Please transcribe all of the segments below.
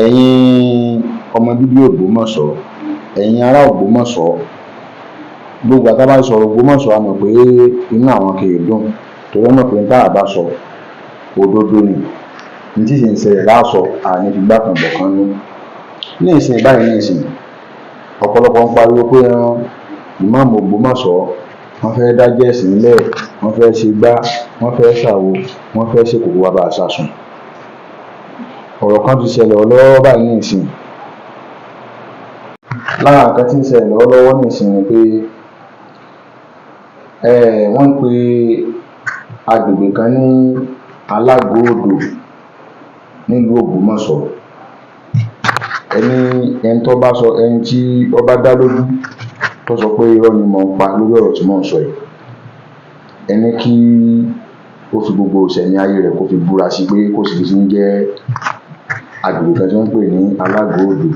Ẹ̀yin ọmọ bíbí Ògbómọ̀ṣọ́, ẹ̀yin ará Ògbómọ̀ṣọ́, gbogbo ìgbà tá a bá sọ̀rọ̀ Ògbómọ̀ṣọ́, a mọ̀ pé inú àwọn kì í dùn, torí wọ́n mọ̀ pé tá a bá sọ òdodo ni, ní tí sì ń ṣẹlẹ̀ láàsọ àní fi gbá kan bọ̀ kan nú. Ní ìsìn báyìí, ní ìsìn, ọ̀pọ̀lọpọ̀ ń pariwo pé ìmáàmù Ògbómọ̀ṣọ́, wọ́n fẹ́ dájọ́ ẹ̀sìn ńlẹ̀, wọ́n fẹ́ ṣe gbá, wọ́n fẹ́ ṣàwo, wọ́n fẹ́ ṣèkókó bàbá àṣàsùn. Ọ̀rọ̀ kan ti ṣẹlẹ̀ lọ́wọ́ báyìí ní ìsìn. Lára nǹkan tí ń ṣẹlẹ̀ lọ́wọ́lọ́wọ́ ní ìsìn ni pé wọ́n ń pe agbègbè kan ní Alágòódò nílùú Ògbómọ̀ṣọ́. Ẹni ẹni tó bá sọ, ẹni tí ó bá dá lójú tó sọ pé irọ́ ni mò ń pa lórí ọ̀rọ̀ tí mò ń sọ yìí, ẹni kí ó fi gbogbo ìṣẹ̀mí ayé rẹ̀ kó fi búra sí pé kò síbi tí ń jẹ́ agbègbè kan tí wọ́n ń pè ní Alágòódò.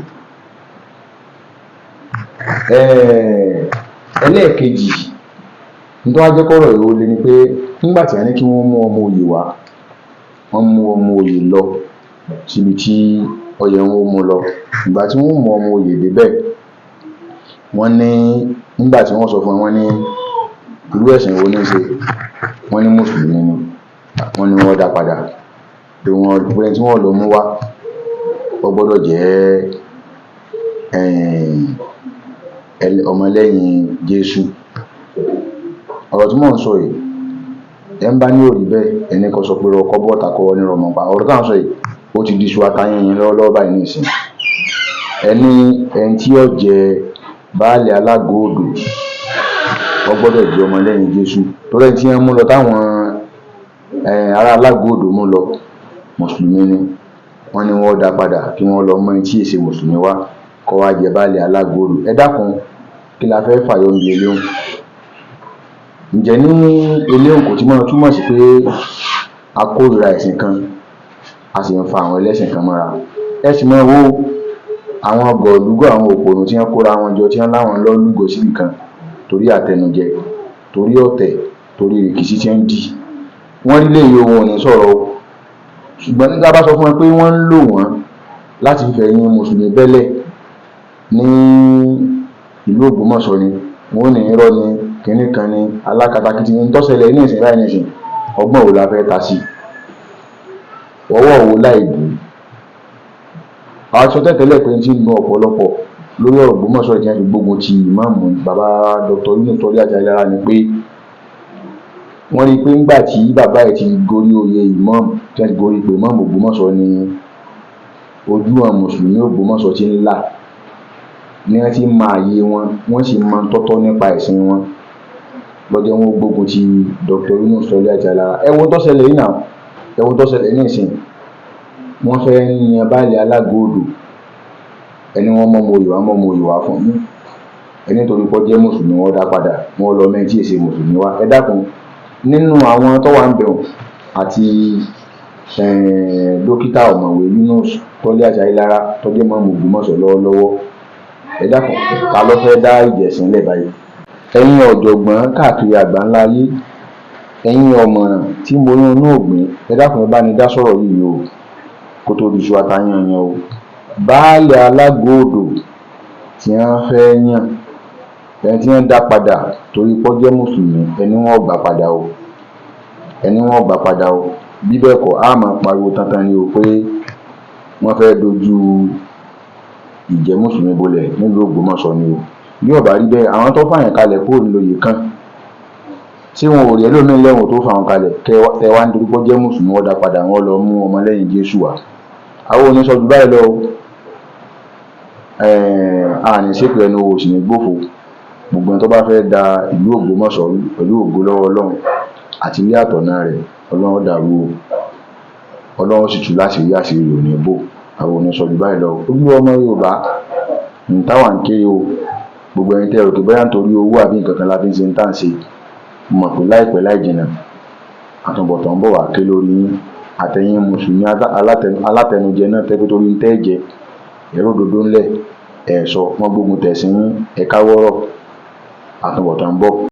Ẹlẹ́ẹ̀kejì ní tó wá jẹ́ kọ́rọ̀ yìí ó le ni pé nígbà tí a ní kí wọ́n mú ọmọ oyè wá, wọ́n mú ọmọ oyè lọ síbi tí ó yẹ wọ́n ó mú lọ. Ìgbà tí wọ́n ó mú ọmọ oyè débẹ̀, wọ́n ní nígbà tí wọ́n sọ fún wọn, wọ́n ní irú ẹ̀sìn wo ní í ṣe? Wọ́n ní mùsùlùmí ni. Wọ́n ní wọ́n dá padà pé wọ́n pé ẹni tí wọ́n lọ mú wá, ó gbọ́dọ̀ jẹ́ ọmọlẹ́yìn Jésù. Ọ̀rọ̀ tí mò ń sọ yìí, ẹ̀ ń bá ní ò rí bẹ́ẹ̀, ẹni kó sọ pé irọ́, kó bọ́ta kó nírọ́ mọ́ pa. Ọ̀rọ̀ tá à ń sọ yìí, ó ti di iṣu atayínyin lọ́wọ́lọ́wọ́ báyìí ní ìsìn. Ẹni ẹni tí ó jẹ baálẹ̀ Alágòódò, ó gbọ́dọ̀ jẹ́ ọmọlẹ́yìn Jésù. Torí ẹni tí wọ́n mú lọ, táwọn ará Alágòódò mú lọ, mùsùlùmí ni. Wọ́n ní wọ́n dá padà kí wọ́n lọ mú ẹni tí èsè mùsùlùmí wá kó wá jẹ baálẹ̀ Alágòódò. Ẹ dákun, kí la fẹ́ fàyọ níbi eléhùn? Ǹjẹ́ ní eléhùn kò ti máa túmọ̀ sí pé a kórìíra ẹ̀sìn kan, a sì ń fa àwọn ẹlẹ́sìn kan mọ́ra? Ẹ sì máa wo àwọn gọ̀ọ̀lúgọ̀, àwọn òpònú tí wọ́n kóra wọn jọ, tí wọ́n láwọn lọ lúgọ síbì kan torí àtẹnujẹ, torí ọ̀tẹ̀, torí rìkíṣí tí wọ́n ń dì. Wọ́n rí léyìí, wọn ò ní sọ̀rọ̀ o. Ṣùgbọ́n nígbà bá sọ fún wọn pé wọ́n ń lò wọ́n láti fẹ̀yìn mùsùlùmí bẹ́lẹ̀ ní ìlú Ògbómọ̀ṣọ́ ni, wọ́n ò ní irọ́ ni, kinní kan ni alákatakítí ní tó ṣẹlẹ̀ ní ìsìn báyìí ní ìsìn. Ọgbọ́n wo la fẹ́ ta sí? Ọwọ́ wo láì bù ú? Àwọn sọ tẹ́tẹ́lẹ̀ pé tí ń dun ọ̀pọ̀lọpọ̀ lórí ọ̀rọ̀ Ògbómọ̀ṣọ́ tí wọ́n fi gbógun ti ìmáàmù bàbá Dr. Yunus Toliat Ayélára ni pé wọ́n rí i pé ńgbà tí bàbá ẹ̀ ti gorí oyè ìmáàmù, tí wọ́n ti gorí ipò ìmáàmù Ògbómọ̀ṣọ́, ni ojú àwọn mùsùlùmí Ògbómọ̀ṣọ́ ti ń là, ní wọ́n ti mọ ààyè wọn, wọ́n sì mọ tọ́tọ́ nípa ẹ̀sìn wọn lọ́jọ́ wọn gbógun ti Dr. Yunus Toliat Ayélára. Ẹ wo tó ṣẹlẹ̀ yìí náà, ẹ wo tó ṣẹlẹ̀ ní ìsìn. Wọ́n fẹ́ yan baálẹ̀ Alágòódò, ẹni wọ́n mọ́ ọmọ oyè wá, mọ́ ọmọ oyè wá fún yín, ẹni torí pé ó jẹ́ mùsùlùmí, wọ́n dá padà, wọ́n lọ mẹ́rin tí èsè mùsùlùmí wá. Ẹ dákun, nínú àwọn tó wà ń bẹ̀rù àti dókítà ọ̀mọ̀wé Yunus Toliat Ayélára tó jẹ́ ìmáàmù Ògbómọ̀ṣọ́ lọ́wọ́lọ́wọ́, ẹ dákun, ta ló fẹ́ dá ìjẹ̀sìn lẹ̀ báyìí? Ẹ̀yin ọ̀jọ̀gbọ́n káàkiri àgbáńlá ayé, ẹ̀yin ọ̀mọ̀ràn tí mo yún inú ògbìn, ẹ dákun, ẹ bá ní dá sọ̀rọ̀ yìí o, kó tó di iṣu atayanyan o. Baálẹ̀ Alágòódò tí wọ́n fẹ́ yàn, ẹni tí wọ́n dá padà torí pé ó jẹ́ mùsùlùmí, ẹni wọ́n gbà padà o, ẹni wọ́n gbà padà o. Bí bẹ́ẹ̀ kọ́, á máa pariwo tantan ni o pé wọ́n fẹ́ dojú ìjẹ́ mùsùlùmí bolẹ̀ nílùú Ògbómọ̀ṣọ́ ni o. Bí ó bá rí bẹ́ẹ̀, àwọn tó fààyàn kalẹ̀ kúrò nílòyè kan tí wọn ò rí ẹlòmíín lẹ́wọ̀n tó fà wọn kalẹ̀, tẹ wá nítorí pé ó jẹ́ mùsùlùmí, wọ́n dá padà, wọ́n lọ mú ọmọlẹ́yìn Jésù wá. Àwọn ò ní sọ jù báyìí lọ o. A ní ṣépè ẹnu owó sì ní gbòfo. Gbogbo ẹni tó bá fẹ́ da ìlú Ògbómọ̀ṣọ́ rú, pẹ̀lú ògo lọ́wọ́ Ọlọ́run àti ilé àtọ̀nà rẹ̀, Ọlọ́run dàrú o, Ọlọ́run sì tú láṣìírí, àṣírí rẹ̀ ò ní bò. Àwọn ò ní sọ jù báyìí lọ. Ojú ọmọ Yorùbá ń táwa ń kéré o. Gbogbo ẹni tẹ́ rò pé bóyá nítorí owó àbí nǹkan kan la fi ń ṣe ń tà ń ṣe, mọ̀ pé láìpẹ́ láì jìnnà, àtúbọ̀tán ń bọ̀ wá ké lórí yín. Àtẹ̀yin mùsùlùmí alátẹnujẹ náà tẹ́ pé torí ń tẹ́ jẹ ẹ̀rọ òdodo ńlẹ̀ ẹ̀ sọ wọ́n gbógun tẹ̀sìn yín, ẹ̀ka wọ́rọ̀, àtúbọ̀tán ń bọ̀.